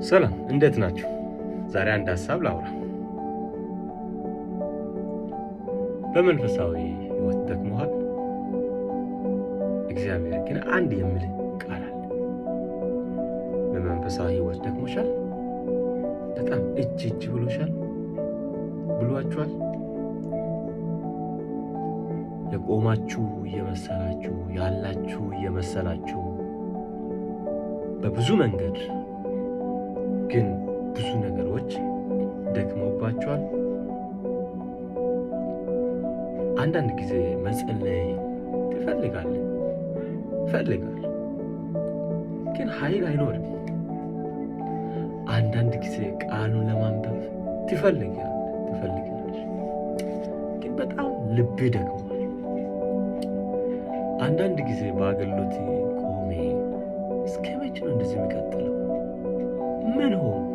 ሰላም እንዴት ናችሁ? ዛሬ አንድ ሀሳብ ላውራ። በመንፈሳዊ ሕይወት ደክሞሃል? እግዚአብሔር ግን አንድ የሚል ቃል አለ። በመንፈሳዊ ሕይወት ደክሞሻል? በጣም እጅ እጅ ብሎሻል? ብሏችኋል? የቆማችሁ እየመሰላችሁ፣ ያላችሁ እየመሰላችሁ፣ በብዙ መንገድ ግን ብዙ ነገሮች ደክሞባችኋል። አንዳንድ ጊዜ መጸለይ ትፈልጋለህ እፈልጋለሁ፣ ግን ኃይል አይኖርም። አንዳንድ ጊዜ ቃሉን ለማንበብ ትፈልጋለህ ትፈልጋለሽ፣ ግን በጣም ልብ ደክሟል። አንዳንድ ጊዜ በአገልግሎት ቆሜ እስከ መቼ ነው እንደዚህ የሚቀጥለው? ምን ሆንኩ?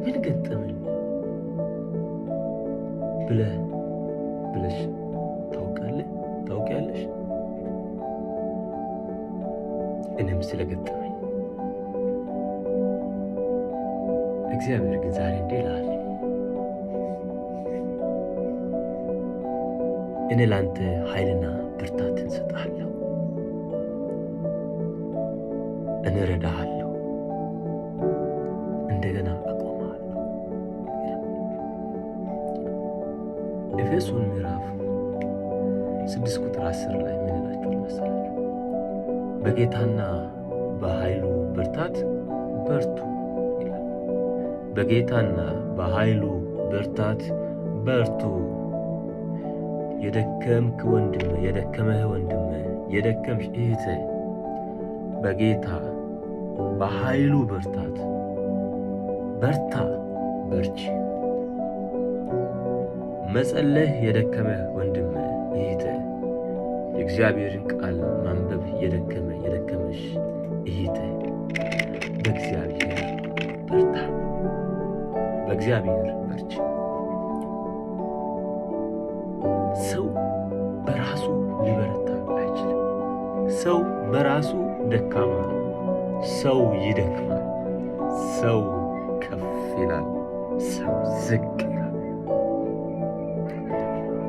ምን ገጠመኝ? ብለህ ብለሽ ታውቃለህ? ታውቂያለሽ? እኔም ስለገጠመኝ እግዚአብሔር ግን ዛሬ እንዲህ ይልሃል፣ እኔ ለአንተ ኃይልና ብርታትን እሰጥሃለሁ፣ እኔ እረዳሃለሁ፣ እንደገና አቆምሃለሁ። ኤፌሶን ምዕራፍ 6 ቁጥር 10 ላይ ምን ይላችኋል መሰላችሁ? በጌታና በኃይሉ ብርታት በርቱ ይላል። በጌታና በኃይሉ ብርታት በርቱ። የደከምክ ወንድም፣ የደከመህ ወንድም፣ የደከምሽ እህት፣ በጌታ በኃይሉ ብርታት በርታ፣ በርቺ። መጸለይ የደከመህ ወንድም፣ እህት፣ የእግዚአብሔርን ቃል ማንበብ የደከመ፣ የደከመሽ እህት፣ በእግዚአብሔር በርታ፣ በእግዚአብሔር በርቺ። ሰው በራሱ ሊበረታ አይችልም። ሰው በራሱ ደካማ ነው። ሰው ይደክማል። ሰው ከፍ ይላል። ሰው ዝቅ ይላል።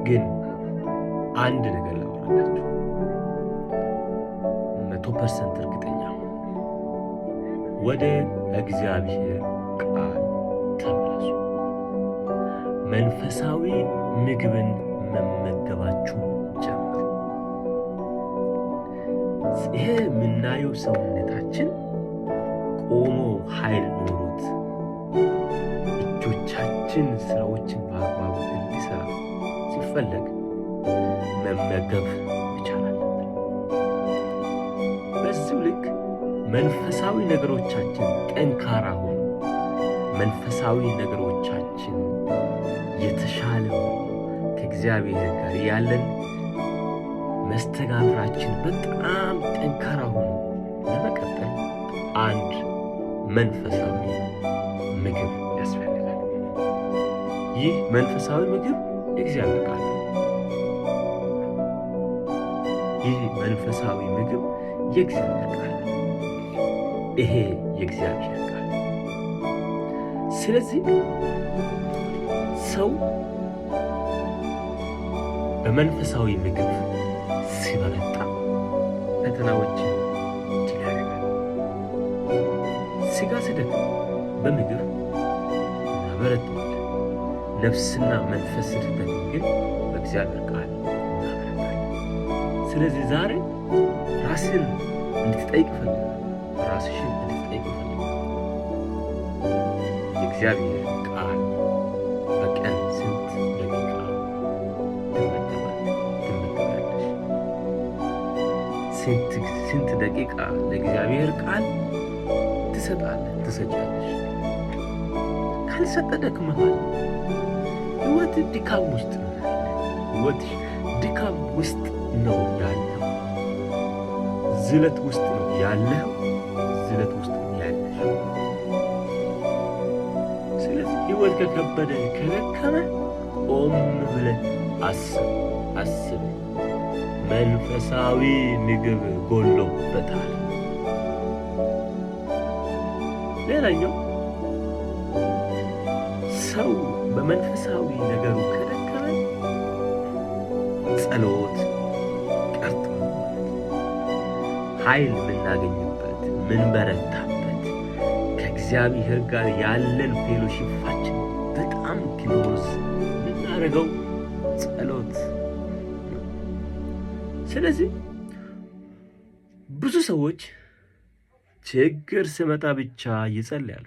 ግን አንድ ነገር ላወራላችሁ፣ 100% እርግጠኛ፣ ወደ እግዚአብሔር ቃል ተመለሱ። መንፈሳዊ ምግብን መመገባችሁን ጀምሩ። ይሄ የምናየው ሰውነታችን ቆሞ ኃይል ኖሮት እጆቻችን ስራዎችን በአግባቡ እንዲሰራ ሲፈለግ መመገብ መቻል አለብን። በዚሁ ልክ መንፈሳዊ ነገሮቻችን ጠንካራ ሆኑ፣ መንፈሳዊ ነገሮቻችን የተሻለ ሆኖ ከእግዚአብሔር ጋር ያለን መስተጋብራችን በጣም ጠንካራ ሆኖ ለመቀጠል አንድ መንፈሳዊ ምግብ ያስፈልጋል። ይህ መንፈሳዊ ምግብ የእግዚአብሔር ቃል ነው። ይህ መንፈሳዊ ምግብ የእግዚአብሔር ቃል ነው። ይሄ የእግዚአብሔር ቃል። ስለዚህ ሰው በመንፈሳዊ ምግብ ሲበረታ ፈተናዎችን ድል ያደርጋል። ስጋ ሲደክም በምግብ እናበረታዋለን። ነፍስና መንፈስ ስትደክም ግን በእግዚአብሔር ቃል እናበረታለን። ስለዚህ ዛሬ ራስን እንድትጠይቅ እፈልጋለሁ። ራስሽን እንድትጠይቅ እፈልጋለሁ። የእግዚአብሔር ቃል በቀን ስንት ደቂቃ ትመገባለህ? ትመገቢያለሽ? ስንት ደቂቃ ለእግዚአብሔር ቃል ትሰጣለህ? ትሰጫለሽ? ካልሰጠ ደክመሃል። ህይወት ድካም ውስጥ ነው ያለ። ህይወትሽ ድካም ውስጥ ነው ያለው። ዝለት ውስጥ ነው ያለው። ዝለት ውስጥ ነው ያለሽ። ስለዚህ ህይወት ከከበደ፣ ከደከመ ቆም ብለህ አስብ፣ አስብ። መንፈሳዊ ምግብ ጎሎበታል። ሌላኛው ሰው በመንፈሳዊ ነገሩ ከደከመ ጸሎት ቀርቷል ማለት ነው። ኃይል የምናገኝበት፣ ምንበረታበት፣ ከእግዚአብሔር ጋር ያለን fellowship ኣችን በጣም close የምናደርገው ጸሎት ነው። ስለዚህ ብዙ ሰዎች ችግር ስመጣ ብቻ ይጸልያሉ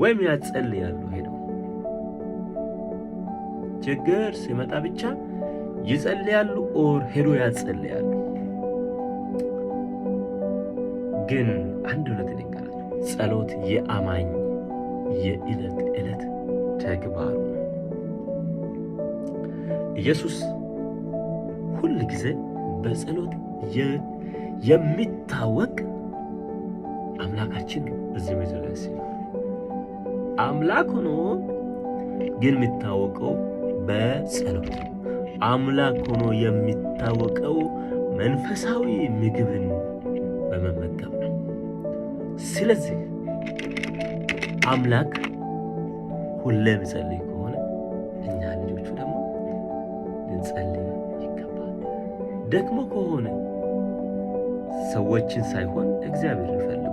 ወይም ያጸልያሉ። ሄደው ችግር ሲመጣ ብቻ ይጸልያሉ or ሄዶ ያጸልያሉ። ግን አንድ እውነት ልንገራችሁ፣ ጸሎት የአማኝ የዕለት ዕለት ተግባሩ ነው። ኢየሱስ ሁል ጊዜ በጸሎት የሚታወቅ አምላካችን ነው። እዚህ ምድር ላይ ሲኖር አምላክ ሆኖ ግን የሚታወቀው በጸሎት ነው። አምላክ ሆኖ የሚታወቀው መንፈሳዊ ምግብን በመመገብ ነው። ስለዚህ አምላክ ሁሌ የሚጸልይ ከሆነ እኛ ልጆቹ ደግሞ ልንጸልይ ይገባል። ደግሞ ከሆነ ሰዎችን ሳይሆን እግዚአብሔርን ፈልጉ።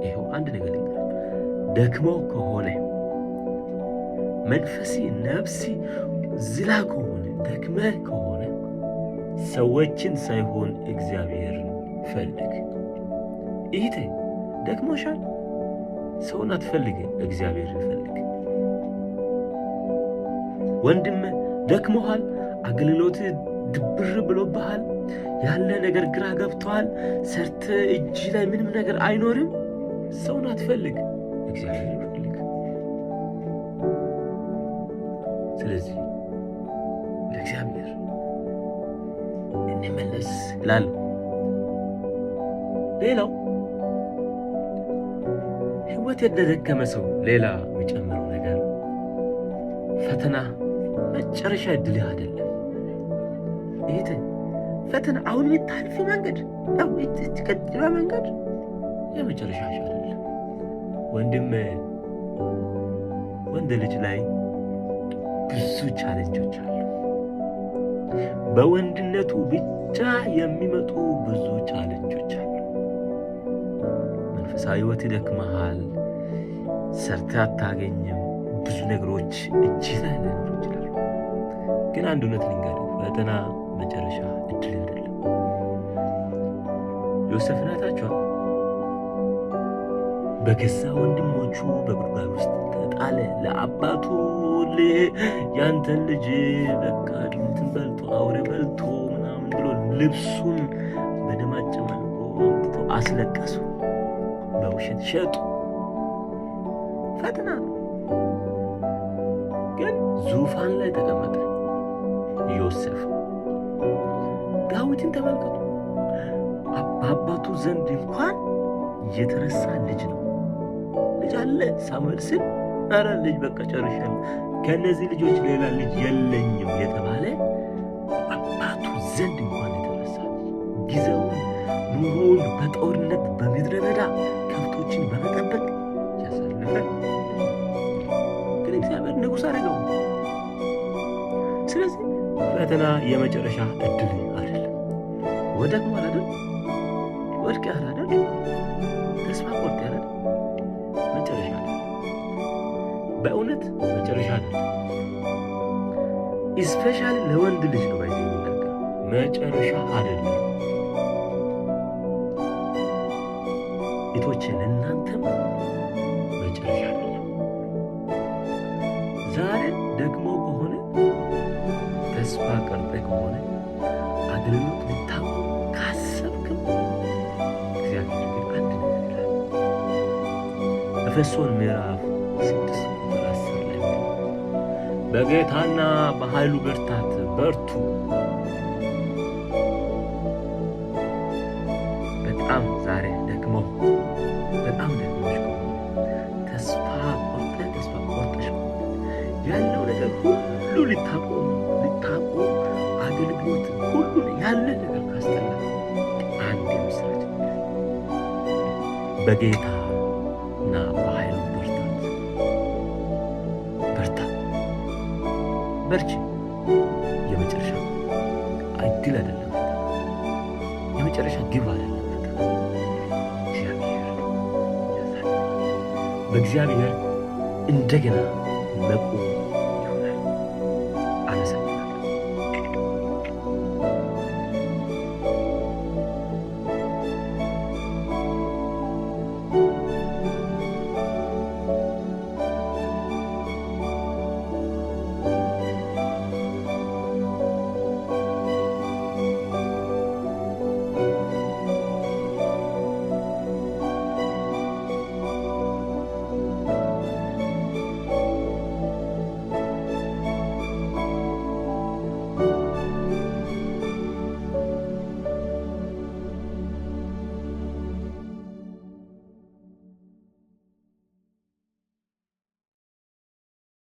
ይኸው አንድ ነገር ልንገራችሁ። ደክሞ ከሆነ፣ መንፈሲ ነፍሲ ዝላ ከሆነ፣ ደክመህ ከሆነ ሰዎችን ሳይሆን እግዚአብሔርን ፈልግ። እህቴ ደክሞሻል፣ ሰውን አትፈልግ፣ እግዚአብሔርን ፈልግ። ወንድም ደክሞሃል፣ አገልግሎት ድብር ብሎብሃል፣ ያለ ነገር ግራ ገብቶሃል፣ ሰርተ እጅ ላይ ምንም ነገር አይኖርም። ሰውን አትፈልግ፣ እግዚአብሔርን ፈልግ። ስለዚህ ወደ እግዚአብሔር እንመለስ እላለሁ። ሌላው ህይወት የደከመ ሰው ሌላ የሚጨምረው ነገር ፈተና መጨረሻ እድልህ አይደለም። እህቴ፣ ፈተና አሁን የምታልፊ መንገድ፣ ቀጥላ መንገድ የመጨረሻ አይደለም። ወንድም፣ ወንድ ልጅ ላይ ብዙ challenge ኦች አሉ። በወንድነቱ ብቻ የሚመጡ ብዙ challenge ኦች አሉ። መንፈሳዊ ህይወት ይደክመሃል፣ ሰርተህ አታገኝም። ብዙ ነገሮች እጅህ ላይ ላይኖሩ ይችላሉ። ግን አንድ እውነት ልንገርህ፣ ፈተና መጨረሻ እድል አይደለም። ዮሴፍን አይታችኋል። በገዛ ወንድሞቹ በጉድጓድ ውስጥ ተጣለ። ለአባቱ ያንተን ልጅ በቃ እንትን በልቶ፣ አውሬ በልቶ ምናምን ብሎ ልብሱን በደም አጨማልቆ አምጥቶ አስለቀሱ። በውሸት ሸጡ። ፈተና ነው። ግን ዙፋን ላይ ተቀመጠ ዮሴፍ። ዳዊትን ተመልከቱ። በአባቱ ዘንድ እንኳን የተረሳ ልጅ ነው። ልጅ አለ ሳሙኤል ስል ኧረ ልጅ በቃ ጨርሻለሁ፣ ከእነዚህ ልጆች ሌላ ልጅ የለኝም የተባለ፣ አባቱ ዘንድ እንኳን የተረሳ፣ ጊዜውን ኑሮውን በጦርነት በምድረ በዳ ከብቶችን በመጠበቅ ያሳለፈ፣ ግን እግዚአብሔር ንጉሥ አደረገው። ስለዚህ ፈተና የመጨረሻ እድል አይደለም። ወደቅሟል አይደል? ወድቀሃል አይደል? ተስፋ ቆርጠሃል አይደል? መጨረሻ አይደለም። በእውነት መጨረሻ አይደለም። Especially ለወንድ ልጅ ነው በዚህ የሚናገረው፣ መጨረሻ አይደለም። እህቶቼ፣ ለእናንተም መጨረሻ አይደለም። ዛሬ ደግሞ ከሆነ፣ ተስፋ ቆርጠህ ከሆነ፣ አገልግሎት ልታቆም ካሰብክም እግዚአብሔር ግን አንድ ነገር ይላል። ኤፌሶን ምዕራፍ 6 ቁጥር 10 ላይ በጌታና በኃይሉ ብርታት በርቱ። በጣም ዛሬ ደግሞ በጣም ደክሞሽ ከሆነ፣ ተስፋ ቆርጠህ፣ ተስፋ ቆርጠሽ ከሆነ፣ ያለው ነገር ሁሉ ልታቆም አገልግሎት ሁሉ ያለ ነገር ካስጠላ አንድ የምስራች፣ በጌታ እና በርቺ። የመጨረሻ እድል አይደለም ፈተና፣ የመጨረሻ ግብ አይደለም ፈተና። እግዚአብሔር ያሳልፋል። በእግዚአብሔር እንደገና መቆም